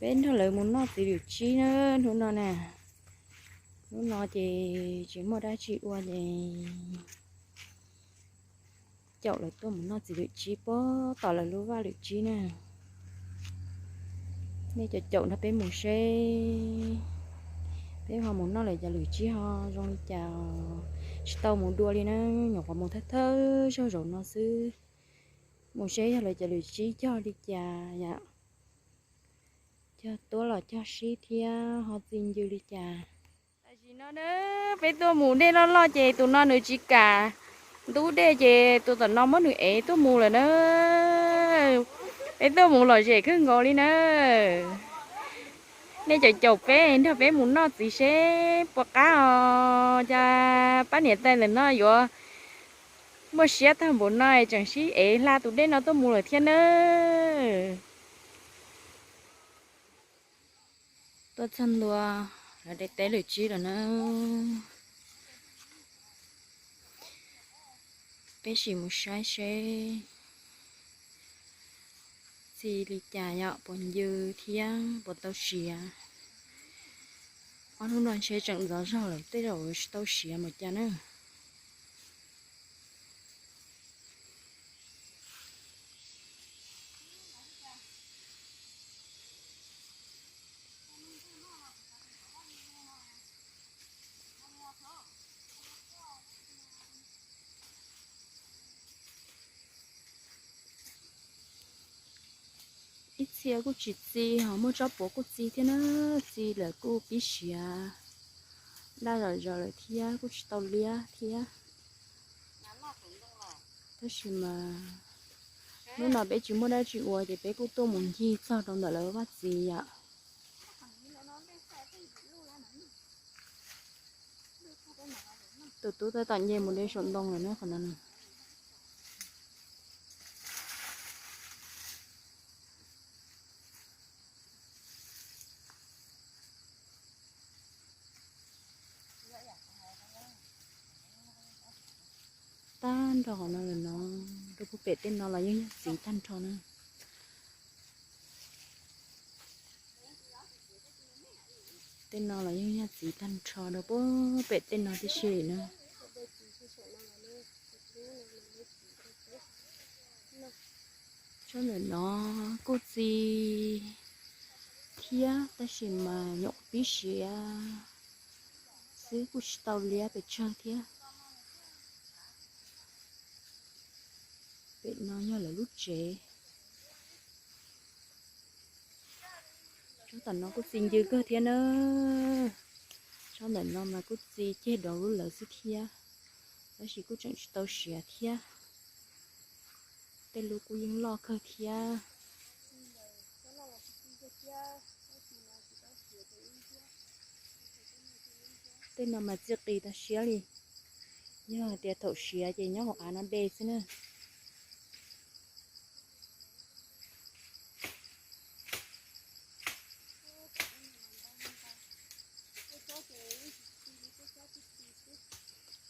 Peb nrog lawv mus noj txiv lwm tsib na, hnub no na. Hnub no ces tsis muaj dab tsi ua ces caum lawv tuaj mus noj txiv lwm tsib puag tom lawv lub vaj lwm tsib na. Nej caum caum nrog peb mus seb peb ho mus noj lawv cov lwm tsib ho zoo li cas. Tsis tau mus dua li na, nyuam qhuav mus thawj thawj zaug zaum no xwb. Mus seb yog lawv cov lwm tsib cog li cas yom, cog tuab los cog sib thiab ho txi ncw li cas. Tam sim no na, peb tuaj mus dej loj loj ces tus no nws tsis kam ntub dej ces tus tom no muab nws ev tuaj mus lawm na. Peb tuaj mus lom zem kawg nkaus li na. Nej caum caum peb nrog peb mus noj txiv seb puas qab os. Cas pab niam tais ntawm no yuav muaj siab tag npaum no es tseem sib ev hla tus dej no tuaj mus lawm thiab na. Tuaj txog ntua lawv daim teb lwm tsib lawm na. Peb sim mus saib seb txi li cas yom, puas ncw thiab puas tau siav. Ob hnub no ntshe tseem ntxov zog lawm, tej zaum tsis tau siav npaum cas na. Ib txhia kuj tsis txi, ho muaj tsob puav kuj txi thiab na, txi lawm kuj pib siav daj zom zaws lawm thiab kuj tsis tau liab thiab. Tab sis mas hnub no peb tsis muaj dab tsi ua ces peb kuj tuaj mus ncig txog rau ntawm lawv vaj txiv yom. Tus tub tab tom nce mus de saum ntoo lawm na qhov no. Tag nrho qhov no lawm no, rau puag pem tej no los yeej yog txiv tag nrho na. Tej no los yeej yog txiv tag nrho rau puag pem tej no tib si na. Tsob ntawm no kuj txi thiab tab sis mas nyuam qhuav pib siav xwb, kuj tsis tau liab pes tsawg thiab. Pem no yog lawv lub tsev. Tsob tom no kuj txi ncw kawg thiab na. Tsob ntawm no mas kuj txi ceg dov lub lawv xwb thiab, tab sis kuj tseem tsis tau siav thiab. Tej lub kuj yeej loj kawg thiab. Tej no mas txi qis tag siab li. Yog hais tias thaum siav ces nyob hauv av no de xwb na.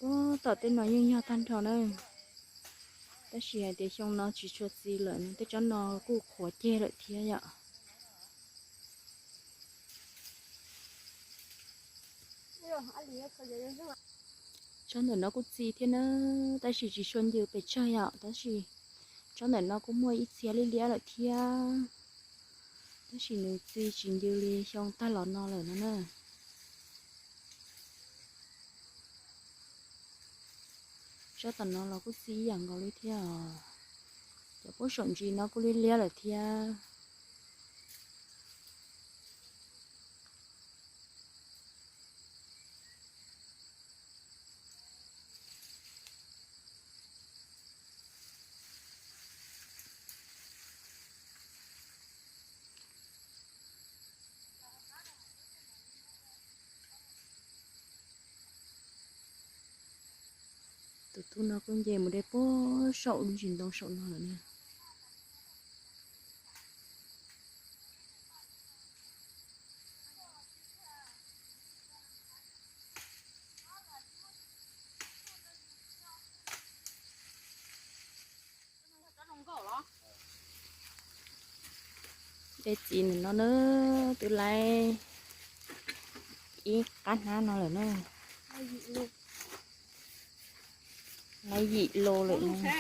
Puag tom tej no yeej yog tag nrho na, tab sis hais tias xyoo no tsis tshua txi lawm, tej tsob no kuj qhuav ceg lawm thiab yom. Tsob ntawm no kuj txi thiab na, tab sis tsis tshua ncw pes tsawg yom, tab sis tsob ntawm no kuj muaj ib txhia liab liab lawm thiab, tab sis nws txi tsis ncw li xyoo tag los no lawm no na. Tsob tom no los kuj txi ib yam nkaus li thiab os. Cov puag saum ntsis no kuj liab liab lawm thiab. Tus tub no kuj nce mus de puag saum lub ntsis ntoo saum no lawm na. Dej txiv ntawm no na, twb laib ib qab hnab no lawm na. Laib yim lo lawm na.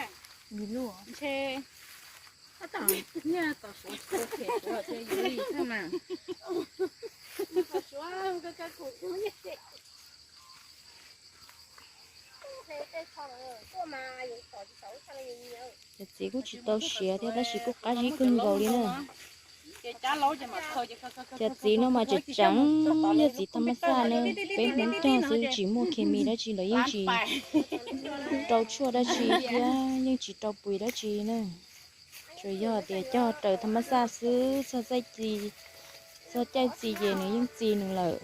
Cov txiv kuj tsis tau siav thiab tab sis kuj qab zib kawg nkaus li na. Cov txiv no mas tseem tseem yog txiv thaj mab xaj na, peb Hmoob cog xwb, tsis muaj khes mis dab tsi, lawv yeej tsis rau tshuaj dab tsi thiab yeej tsis rau plis dab tsi na. Tsuas yog tias cog raws thaj mab xaj xwb, txog caij txi, txog caij txi ces nws yeej txi nws lawm.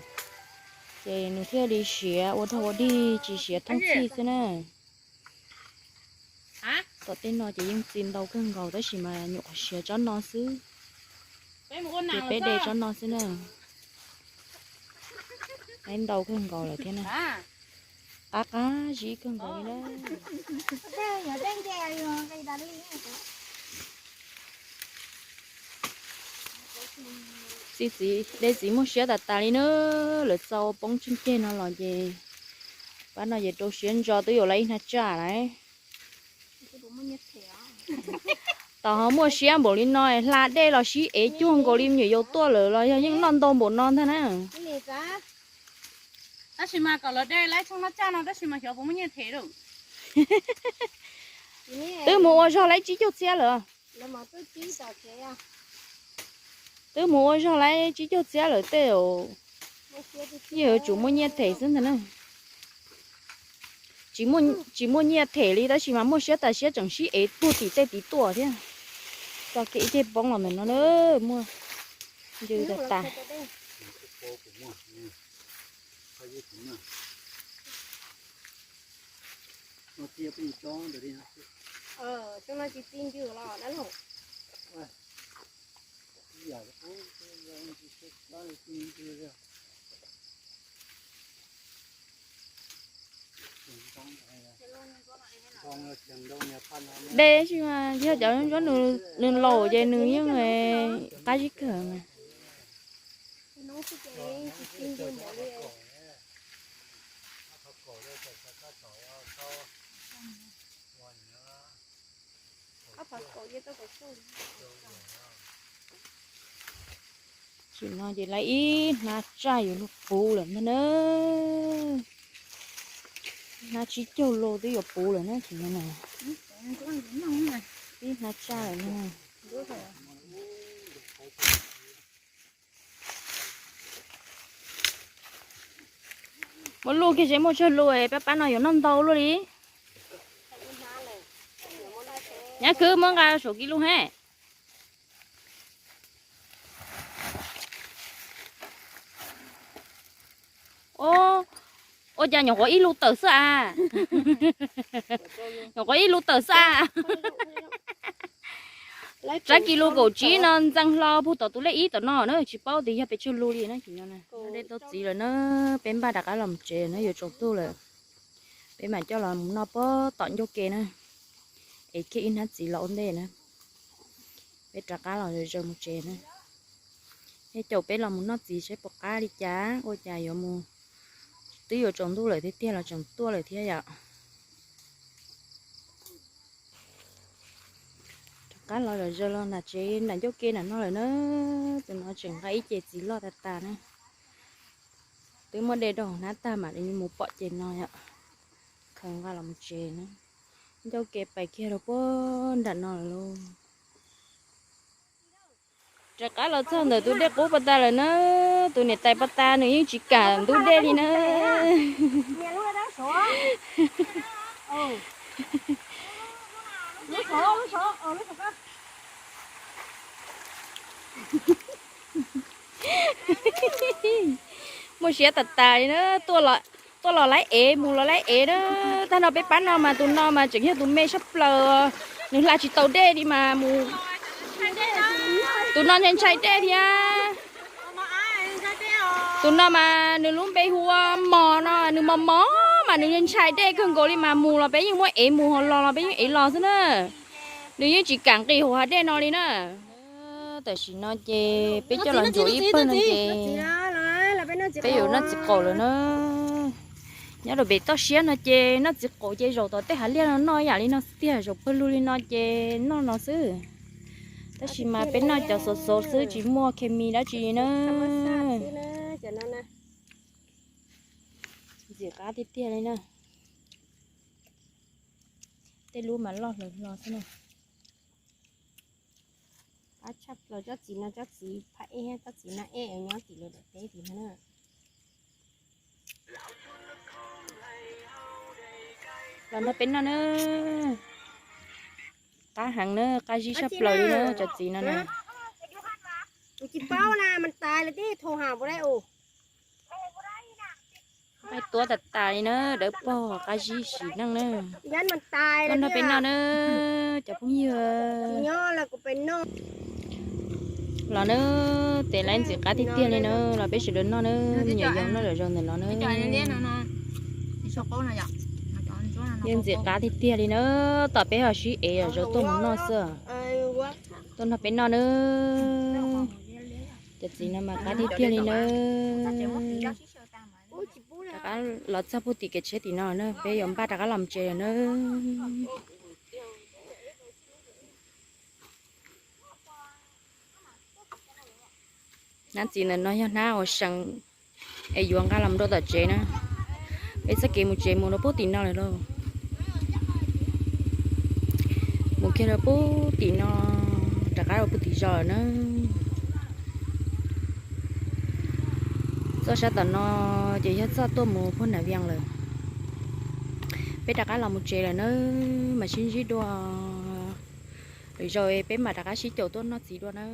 Ces nws thiaj li siav ua rog ua dig, tsis siav thoob txhij xwb na. Tom tej no ces yeej txi ntau kawg nkaus tab sis mas nyuam qhuav siav tsob no xwb. Ces peb de tsob no xwb na. Laib ntau kawg nkaus lawm thiab na. Qab qab zib kawg nkaus li na. Txiv txiv, dej txiv muaj siab tas tas li na, lawv txau poob tseeb ceg no los ces pab no ces rau siab ntso twb yuav laib ib hnab tsaj lawm. Tos ho muaj siab npaum li no hla dej los sib ev cuag nkaus li me nyuam yaus tuaj lawm los yog yeej noj ntau npaum no ntag na. Tab sis mas kom lawv de laib tshooj hnab tsaj no tab sis mas xyov puas muaj nyiaj them lawm. Twb mus ua zog laib tsib caug txhiab lawm. Twb mus ua zog laib tsib caug txhiab lawm tej zaum yeej yuav tsum muaj nyiaj them xwb ntag na. Tsis muaj nyiaj them li tab sis mas muaj siab tas siab tseem sib ev puag tim tej tid tuaj thiab. Txoj kev ib ceg poob los ntawm no na, muaj ncw tas tas. De tsis mas yog cov nws laus ces nws yeej qab zib kawg mas. Tam sim no ces laib ib hnab tsaj yuav luag puv lawm ntag na. Hnab tsib caug lo twb yuav puv lawm na, tam sim no na. Ib hnab tsaj lawm na. Muab luj kiag seb muaj tsawg lus, pab pab no yuav noj ntau luaj li. Nyab kwv muab nqa saum kis lus he. Ua cas nyuam qhuav ib lus tawm xwb a? Nyuam qhuav ib lus tawm xwb a? Tsab kis lus kaum tsib no ntxeev hlo puag tom tus lej ib tom no na, tsis paub tias yog pes tsawg lus li na. Dej tau txiv lawm na, peb npaj rov qab los mus tsev na, yuav tsaus ntuj lawm. Peb mam coj los mus noj puag tom ncauj ke na, es kiag ib hnab txiv los ua ntej na. Peb rov qab los zaws mus tsev na. Thiab caum peb los mus noj txiv seb puas qab li cas, ua cas yuav mus, twb yuav tsaus ntuj lawm tiag tiag los tseem tuaj lawm thiab yom. Rov qab los zaws los nram tsev nram ncauj ke nram no lawm na. Tus no tseem nqa ib ce txiv loj tas tas na. Twb muab de rau hauv hnab tag mam li mus pom ces no yom. Khaws nqa los mus tsev na. Ncauj ke pais kiag rau puag nram no lawm lauj. Rov qab los txog ntawm tus dej qub pas tas lawm na. Tus niam tais pas tas nws yeej tsis kam ntub dej li na. Muaj siab tas tas li na, tuaj los laib ev, mus los laib ev na. Tag no peb pab no mas tus no mas tseem yog tus me tshaj plaws, nws hla tsis tau dej li mas mus. Tus no ntshai ntshai dej thiab. Tus no mas nws lub npe hu ua Mos no, nws mos mos mas nws ntshai dej kawg nkaus li mas mus los peb yeej muab ev mus, ho los los peb yeej ev los xwb na. Nws yeej tsis kam nqis hauv hav dej no li na. Tam sim no ces peb coj los ntxuav ib pawg no ces peb yuav noj txiv qaum lawm na. Nyob rau pem toj siab no ces noj txiv qaum ces zaum tom tej hav liaj no noj yam li no xwb tiag, zaum pawg lug li no ces noj no xwb. Tab sis mas peb noj cov xov xov xwb tsis muaj khes mis dab tsi na. Ntxim qab tiag tiag li na. Tej lub mas loj hlo xwb na. Qab tshaj plaws tsob txiv no, tsob txiv phaj ej, tsob txiv no ej nyob tim lawv daim teb tim no na. Los nrog peb noj na. Qab heev na, qab zib tshaj plaws li na cov txiv no na. Kuv tsis paub na, mas tas lawm tib thaum hauv ua dai u. Qaib tuab tas tas li na, dawb paug qab zib sim neej na. Tuaj nrog peb noj na cov phooj ywg. Los na, tes laib ntxim qab tiag tiag li na, los peb sawv daws noj na, me nyuam yaus noj zom zaws ntawm no na. Yeej ntxim qab tiag tiag li na, tom peb ho sib ev zom zaws tuaj mus noj xwb. Tuaj nrog peb noj na. Cov txiv no mas qab tiag tiag li na. Rov qab los txog puag tim kev tsheb tim no na, peb yuav npaj rov qab los tsev lawm na. Hnab txiv ntawm no yog hnab uas seem es yuav nqa los rau tom tsev na. Peb txoj kev mus tsev mus rau puag tim no lawm lauj. Mus kiag rau puag tim no, rov qab rau puag tim zos lawm na. Txoj sab tom no ces yog txoj tuaj mus puag nram Vias lawm. Peb rov qab los mus tsev lawm na, mas sib ntsib dua lwm zaus peb mam rov qab sib caum tuaj noj txiv dua na.